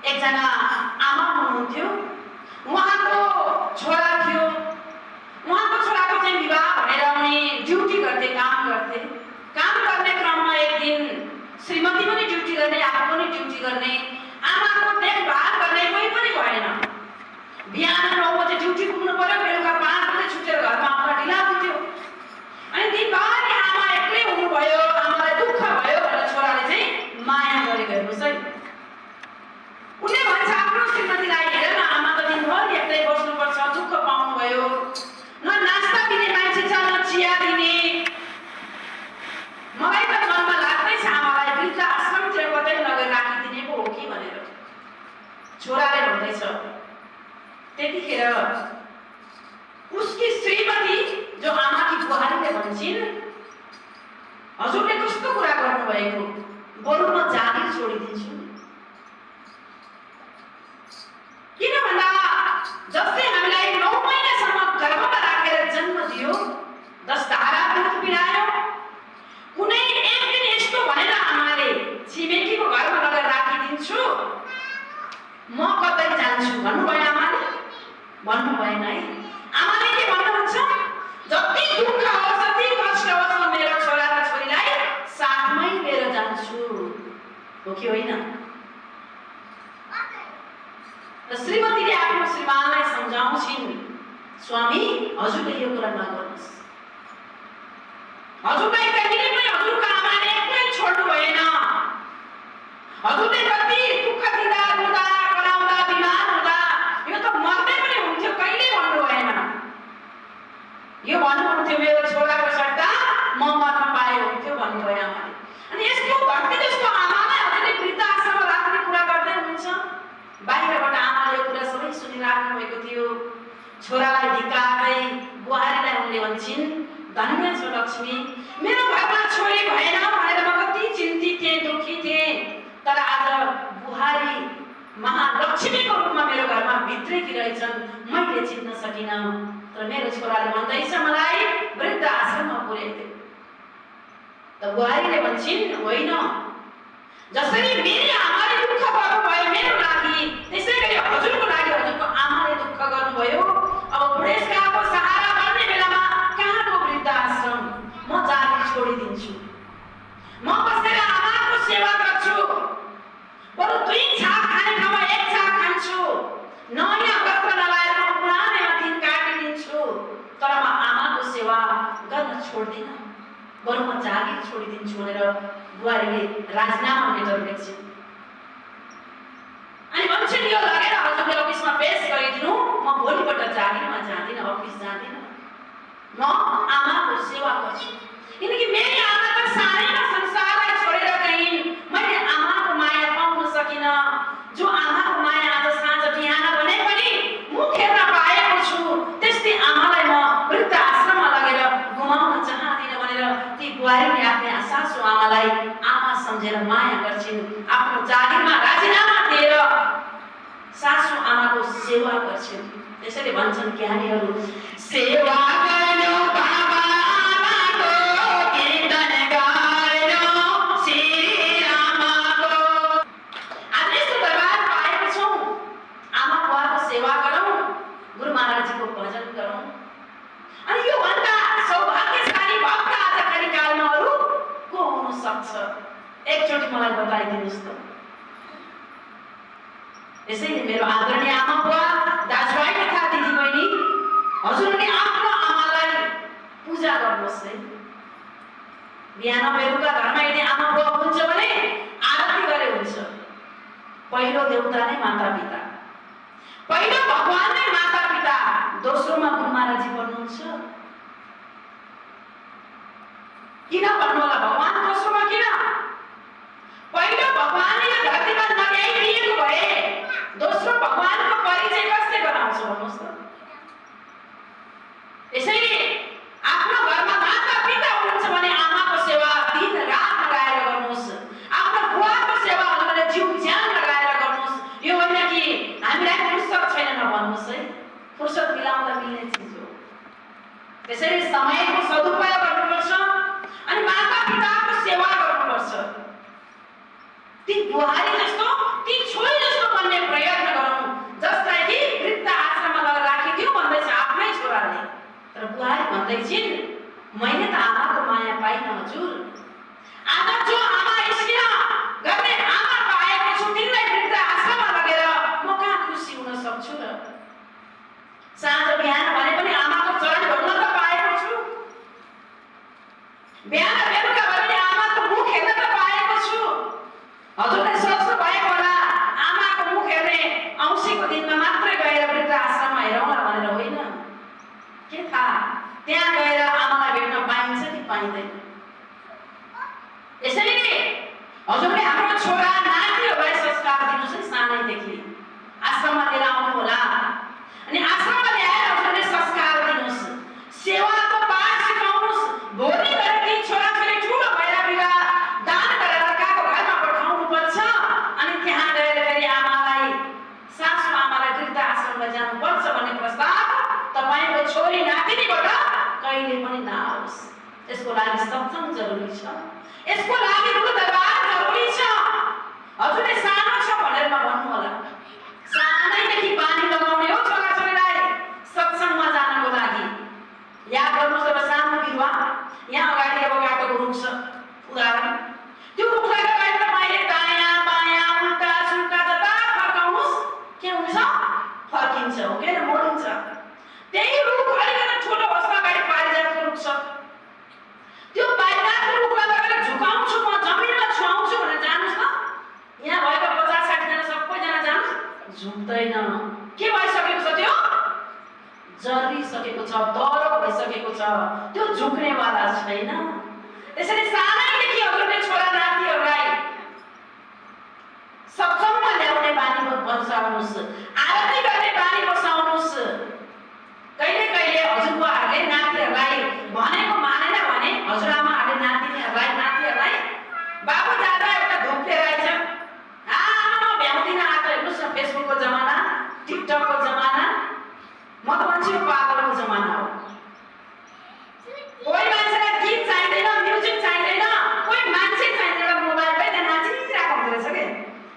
एकजना आमा हुनुहुन्थ्यो, उहाँको छोरा थियो। उहाँको छोराको चाहिँ विवाह भनेर उनी ड्युटी गर्थे, काम गर्थे। काम गर्ने क्रममा एक दिन श्रीमती पनि ड्युटी गर्ने, आफू पनि ड्युटी गर्ने, आमाको देखभाल गर्ने कोही पनि भएन। बिहान 9 बजे ड्युटी पुग्नु पर्यो, बेलुका 5 बजे छुटेर घरमा आउँदा ढिला हुन्थ्यो। अनि दिनभरि आमा एक्लै हुनुभयो, आमालाई दुःख भयो भनेर छोराले चाहिँ माया गरेको हेर्नुहोस् है। उनले भन्छ आफ्नो श्रीमतीलाई, हेर न आमा त दिनभरि एक्लै बस्नुपर्छ, दुःख पाउनुभयो, न नास्ता दिने मान्छे छ, न चिया दिने। मलाई त मनमा लाग्दैछ आमालाई वृद्ध आश्रमतिर कतै लगेर राखिदिने पो हो कि भनेर। छोराले भन्दैछ त्यतिखेर उसकी श्रीमती जो आमाकी बुहारीले भन्छन्, हजुरले कस्तो कुरा गर्नुभएको, बरु म जागिर छोडिदिन्छु। किन भन्दा जसले हामीलाई 9 महिनासम्म गर्भमा राखेर जन्म दियो, 10 धारा दुध पिलायो, कुनै एक दिन यस्तो भनेर आमाले छिमेकीको घरमा लगेर राखिदिन्छु, म कतै जान्छु भन्नुभयो आमाले? भन्नु भएन है। आमाले के भन्नुहुन्छ, जति दुःख होस्, जति कष्ट होस्, म मेरो छोरा र छोरीलाई साथमै लिएर जान्छु, हो कि होइन? र श्रीमतीले आफ्नो श्रीमानलाई सम्झाउँछिन्, स्वामी हजुरले यो कुरा नगर्नुहोस्, हजुरलाई कहिले पनि हजुरको आमाले एक्लै छोड्नु भएन, हजुरले कति दुःख दिँदा, रुँदा, कराउँदा, बिमार हुँदा यो त मर्दै पनि हुन्थ्यो, कहिले भन्नु भएन। यो भन्नुहुन्थ्यो मेरो छोराको सट्टा म मर्न पाए हुन्थ्यो भन्नुभयो आमाले। अनि यस्तो भक्ति जस्तो आमालाई हजुरले वृद्ध आश्रममा राख्ने कुरा गर्दै हुनुहुन्छ। बाहिरबाट आमाले यो कुरा सबै सुनिराख्नु भएको थियो। छोरालाई धिक्कार्दै बुहारीलाई उनले भन्छन्, धन्य छ लक्ष्मी, मेरो घरमा छोरी भएन भनेर म कति चिन्तित थिएँ, दुःखी थिएँ, तर आज बुहारी महालक्ष्मीको रूपमा मेरो घरमा भित्रेकी रहेछन्, मैले चिन्न सकिनँ। तर मेरो छोराले भन्दैछ मलाई वृद्ध आश्रममा पुर्याइदियो। त बुहारीले भन्छन्, होइन, जसरी मेरो आमाले दुःख गर्नुभयो मेरो लागि, त्यसै गरी हजुरको लागि हजुरको आमाले दुःख गर्नुभयो। अब बुढेसकालको सहारा गर्ने बेलामा कहाँको वृद्ध आश्रम, म जागिर छोडिदिन्छु, म बसेर आमाको सेवा गर्छु, बरु 2 छाक खाने ठाउँमा 1 छाक खान्छु, नयाँ वस्त्र नलाएर म पुरानैमा दिन काटिदिन्छु, तर म आमाको सेवा गर्न छोड्दिनँ, बरु म जागिर छोडिदिन्छु भनेर बुहारीले राजीनामा लेटर लेख्छिन्। अनि भन्छन् यो लगेर हजुरले अफिसमा पेश गरिदिनु, म भोलिपल्ट जागिरमा जाँदिनँ, अफिस जाँदिनँ, म आमाको सेवा गर्छु। किनकि मेरो आमा त सानैमा संसारलाई छोडेर गइन्, मैले आमाको माया पाउन सकिनँ। जो आमाको माया आज साँझ बिहान भने पनि मुख हेर्न पाएको छु, त्यस्तै आमालाई म वृद्ध आश्रममा लगेर गुमाउन चाहदिनँ भनेर ती बुहारीले आफ्नै सासु आमालाई आमा सम्झेर माया गर्छिन्। आफ्नो जागिरमा राजीनामा दिएर सासु आमाको सेवा गर्छिन्। त्यसैले भन्छन् ज्ञानीहरू, सेवा गर्नु बाबा आमाको, कीर्तन गर्नु श्री रामको। आज यस्तो दरबार पाएको छौँ, आमा बुवाको सेवा गरौँ, गुरु महाराजजीको भजन गरौँ। अनि यो भन्दा सौभाग्यशाली भक्त आजकली कालमा अरू को हुन सक्छ? एकचोटि मलाई बताइदिनुहोस् त। यसैले मेरो आदरणीय आमा बुवा, दाजुभाइ तथा दिदीबहिनी, हजुरले आफ्नो आमालाई पूजा गर्नुहोस् है। बिहान बेलुका घरमा यदि आमा बुवा हुन्छ भने आरती गरे हुन्छ। पहिलो देउता नै माता पिता, पहिलो भगवान नै माता पिता, दोस्रोमा गुरु महाराजजी भन्नुहुन्छ। किन भन्नु होला भगवान दोस्रोमा किन? पहिलो भगवानले यो धरतीमा नल्याइदिएको भए दोस्रो भगवानको परिचय कसले गराउँछ भन्नुहोस् त? यसैले आफ्नो घरमा माता पिता हुनुहुन्छ भने आमाको सेवा दिन रात लगाएर गर्नुहोस्। आफ्नो बुवाको सेवा हजुरले जिउ ज्यान लगाएर गर्नुहोस्। यो होइन कि हामीलाई फुर्सद छैन नभन्नुहोस् है, फुर्सद मिलाउँदा मिल्ने चिज हो। त्यसैले समयको सदुपयोग गर्नुपर्छ अनि माता पिताको सेवा गर्नुपर्छ। ती बुहारी जस्तो, ती छोरी जस्तो बन्ने भएर जानुपर्छ भन्ने प्रस्ताव तपाईँको छोरी नातिनीबाट कहिले पनि नआओस्। यसको लागि सत्संग जरुरी छ, यसको लागि गुरु दरबार जरुरी छ। हजुरले सानो छ भनेर नभन्नु होला, सानैदेखि पानी लगाउने हो छोराछोरीलाई सत्संगमा जानको लागि। याद गर्नुहोस्, एउटा सानो बिरुवा यहाँ अगाडि अब काटेको रुख छ उदाहरण, त्यो रुखलाई लगाएर तपाईँले दायाँ बायाँ उल्टा सुल्टा जता फर्काउनुहोस् के हुन्छ? फर्किन्छ, हो कि मोडिन्छ। त्यही रुख अलिकति ठुलो होस्, अगाडि पारिजातको रुख छ, त्यो पारिजातको रुखलाई लगाएर झुकाउँछु म जमिनमा छुवाउँछु भनेर जानुहोस् न, यहाँ भएका 50-60 जना सबैजना जानुहोस्, झुक्दैन। के भइसकेको छ? त्यो जरिसकेको छ, डरो भइसकेको छ, त्यो झुक्नेवाला छैन। त्यसैले सानैदेखि हजुरले छोरा नातिहरूलाई सत्संगमा ल्याउने बानी बसाउनुहोस्, आरती गर्ने बानी बसाउनुहोस्। कहिले कहिले हजुरबुवाहरूले नातिहरूलाई भनेको मानेन भने हजुरआमाहरूले नातिनीहरूलाई बाबु दादा एउटा धुप लिएर आइछ, आमा भ्याउँदिन आज, हेर्नुहोस् न फेसबुकको जमाना, टिकटकको जमाना, म त भन्छु पागलको जमाना हो।